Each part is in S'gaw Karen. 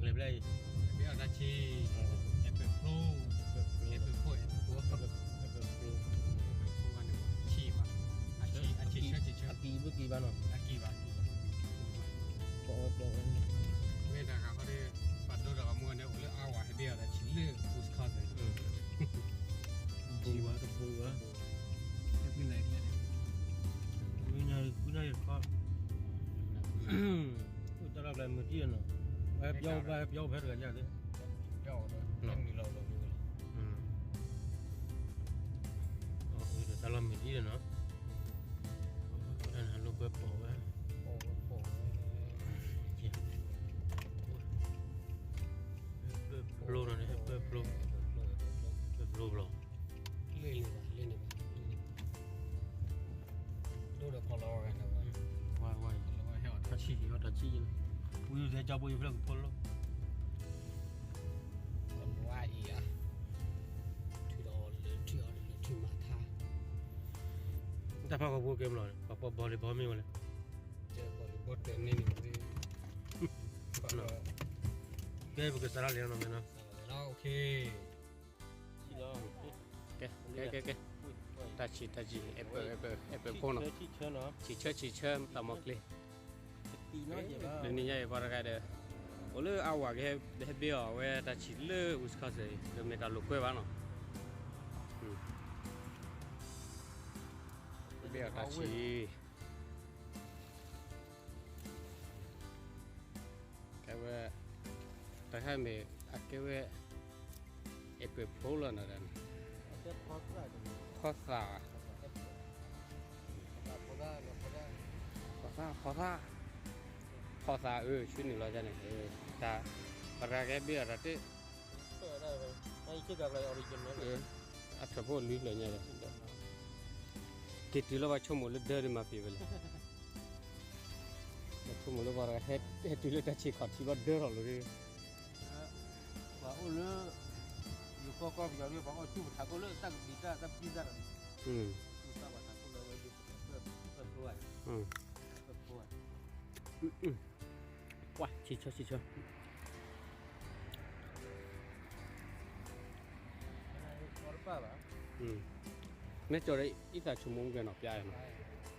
လဲၤဘျဲၣ်အံၤ, ဘျဲၣ်အီၤတၢ်ဆံ, အဲပၢၣ်ဖျိ, အဲပၢၣ်ဖျိ, အဲပၢၣ်ဖျိ, အဲပၢၣ်ဖျိ, အဲပၢၣ်ဖျိဘၣ်န့ၣ်, ဆံဘၣ်, အဆံ, အဆံဆၢ, ဆံဆၢ, အကံဘၣ်ကံဘၣ်နီၤ, အကံဘၣ်, ပိာ်ဝဲပိာ်ဝဲ, မ့ၢ်တဂၤဃီဒီး, ပှၤဒိတဂၤမူန့ၣ် အိၣ်လၢအါဝၤဟဲဘ့ၣ်အီၤဒီးဆံလၢ Wisconsin, ဘူဝဲတဘူဝဲ, ကွံာ်ညါ, ကွံာ်ညါယခီ, အိၣ်တၢ်လီၢ်ကျဲမုာ်တံၢ်နီၤ, ဝဲပျီဘၣ်ဟဲပျီဖဲတဂၤညါလၢ, တၢ်လီၢ်မုာ်တံၢ်နီၤ, တၢ်န့ၣ်လိာ်ကွဲပိာ်ဝဲ, ပိာ်ဝဲ, ဖျိနီၤန့ၣ် ဖျိ, ဖျိဘျီ လ့ၣ်န့ၣ်ဘၣ်, လ့ၣ်န့ၣ်ဘၣ်, ဒိၣ်ဒီးကီၢ်လီၤဝဲန့ၣ်ဘၣ်, ဝါဝါ, တၢ်ဆံးက့ၤအီၤ တၢ်ဆံးက့ၤ, ဝံၤလၢကၠီဘိယဖျၢၣ်ကဖိလီၤ, ကီၢ်လီၤဝါအံၤဧါ, ထုးဒီးလၢထုးအီၤလၢထုးမၤထါ, တၢ်ဖးကီၢ်ဖိကဲမလီၤ, ပှၤပိာ်ဘီလံၤဘီမ့ၢ်ဝဲလဲၣ်, ကဲပကစးထီၣ်လံနီၤမ့ၢ်နီၤ, ကဲပကစးထီၣ်လံနီၤမ့ၢ်နီၤ, ကဲ, ကဲ, ကဲ, တၢ်ဆံး, တၢ်ဆံး, အဲပၢၣ်, အဲပၢၣ်, အဲပၢၣ်ဖျိနီၤ, ဆံးဆၢ, ဆံးဆၢ, တၢ်မီကျ့ၤ, လၢနံၤညါအံၤပှၤတဂၤဒီး, အိၣ်လၢအါဝၤကဟဲဘ့ၣ်အီၤဝဲတၢ်ဆံးလၢ Wisconsin အံၤ ဒီးမ့ၢ်တၢ်လိာ်ကွဲဘၣ်နီၤ, ဘ့ၣ်အီၤတၢ်ဆံး ကဲဝဲ, တၢ်ခါမ့ၢ်အကဲဝဲ, အဲပၢၣ်ဖျိလီၤနီၤ, ဖီသၣ်, ဖီသၣ်, ဖီသၣ်, ဖီသၣ်, အၢ ဆူနုာ်လီၤန့ၣ်, တၢ်, ပှၤတဂၤကဟဲဘ့ၣ်အီၤတၢ်တ့ၢ် အထၢၣ်ဖိလွံၢ်ဖျၢၣ်ညါဒီး, က့ၤတုၤလၢပှၤဆိကမိၣ်လၢဒၢဒ်မၤပ့ၤဝဲလဲၣ်, ပှၤဆိကမိၣ်လၢပှၤတဂၤဟဲတုၤလၢတၢ်ဆံးခီၣ်ထံးဘၣ်ဒၢထီၣ်လီၤဒီး, ပှၤအိၣ်လၢ, ယကီၢ်ကီၢ်ပယီၤဒီး ပှၤအီၣ်ဆူၣ်ပထးခိၣ်လၢတၢ်ကဘျံးတၢ်, တၢ်ပျံၤတၢ်ဒီး, ပှၤဆံးဆၢဆံးဆၢ မ့ၢ်ကၠီၤဒီးအံသးဆိကမိၣ်မ့ၢ်ကဲနီၤ ပျါနီၤ, ထီၣ်လၢသ့ၣ်ခံအီၤလီၤ တၢ်အုးဟးအီၣ်ဒီး, အဝံၣ်, ဆံးဘၣ်, မ့ၢ်အီၣ်ဒီး, မ့ၢ်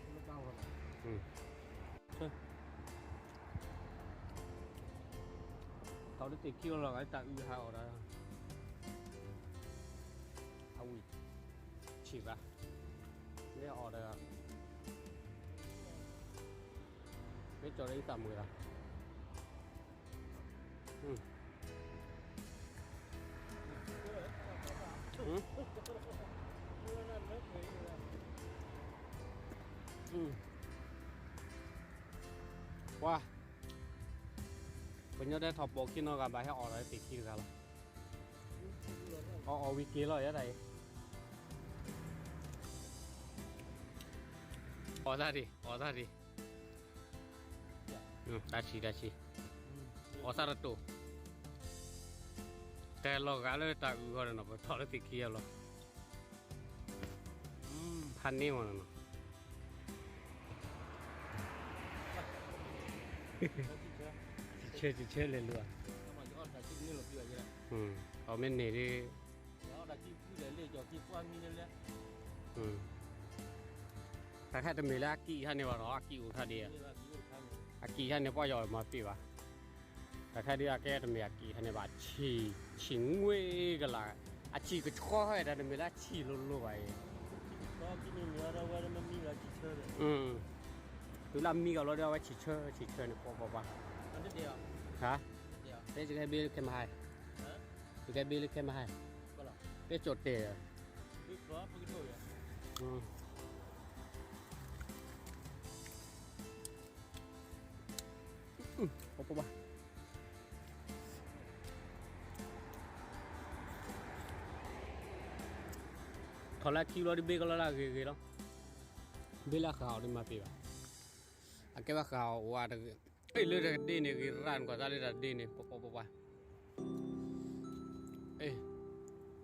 ကၠီၤဒီးအံသးမုာ်လီၤ. ပှၤ, ပညီဒဲထီၣ်ပိာ်ခံနီတဂၤဘၣ် ဟဲအီၣ်ဒီးသ့ၣ်ခံတဂၤလီၤ. အီၣ်အီၣ်ဝံၤက့ၤလီၤ ယဲဒၣ်အံၤ, အီၣ်သၣ်ဒံး အီၣ်သၣ်ဒံး, တၢ်ဆံးတၢ်ဆံး, အီၣ်သၣ်တတိၢ်, တဲလီၤဂာ်လၢတၢ်အုးဃီဒီးနီၤ ပထီၣ်လၢသ့ၣ်ခံအီၤလီၤ. ဖးန့ၢ်မးနီၤနီၤ, ဆံးဆၢဆံးဆၢလဲၤလူၤဧါ, အီၣ်မ့ၢ်န့ၣ်ဒ်, တၢ်ခဲတမ့ၢ်လၢအကံၣ်ဟဲန့ၣ်ဘၣ်နီၤ အကံၣ်အိၣ်ထါဒံးဧါ, အကံၣ်ဟဲန့ၣ် ပှၤယီၤမၤပ့ၢ်ဘၣ်. တၢ်ခဲဒ်အကဲတမ့ၢ်အကံၣ်ဟဲန့ၣ်ဘၣ် ဆံး, ဆံးငွ့ကလာ်, အဆံးကဆှီဟဲ တၢ်တမ့ၢ်လၢအဆံးလိၤလိၤဘၣ်အံၤ, တုၤလၢအမံကလီၤဒီး အဝဲဆံးဆၢဆံးဆၢန့ၣ် ပှၤပှၤပှၤ, ဟါ, တဲကဟဲဘ့လၢခဲမဟါ, ကဟဲဘ့လၢခဲမဟါ, တဲကၠီၣ်တဲာ်, ပှၤပှၤပှၤ ထီၣ်လၢခံဘျီဒ်ဘ့ကလီၤလၢအဂ့ၤဂ့ၤလီၤ, ဘ့လၢအဃၢ်အီၤဒ်မၤပ့ၢ်ဘၣ်, အကဲဘၣ်ဃၢ်အီၤအိၣ်ဝဲတဂ့ၤ, လၢတၢ်ကဒ့န့ၣ် ဂ့ၤရၣ်နကွၢ်သးလၢတၢ်ဒ့န့ၣ် ပှၤပှၤပှၤပှၤ,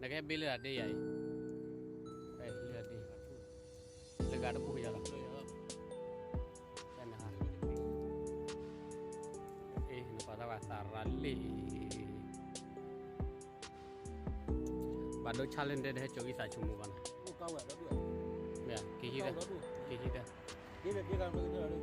နကဟဲဘ့လၢတၢ်ဒ့ယၤအံၤ, လၢတၢ်ဒ့, လၢဂၤတဘူၣ်ယၤလီၤ, နကွၢ်သးဝဲသး ရၤလ့ၣ်, ဘၣ်ဒိဆါလၢနတဲတဟဲကၠိၤဂံၢ်သးဆိကမိၣ်ဘၣ်နီၤ, ကဟံး, ကဟံးတၢ်, ကဟံးတၢ်,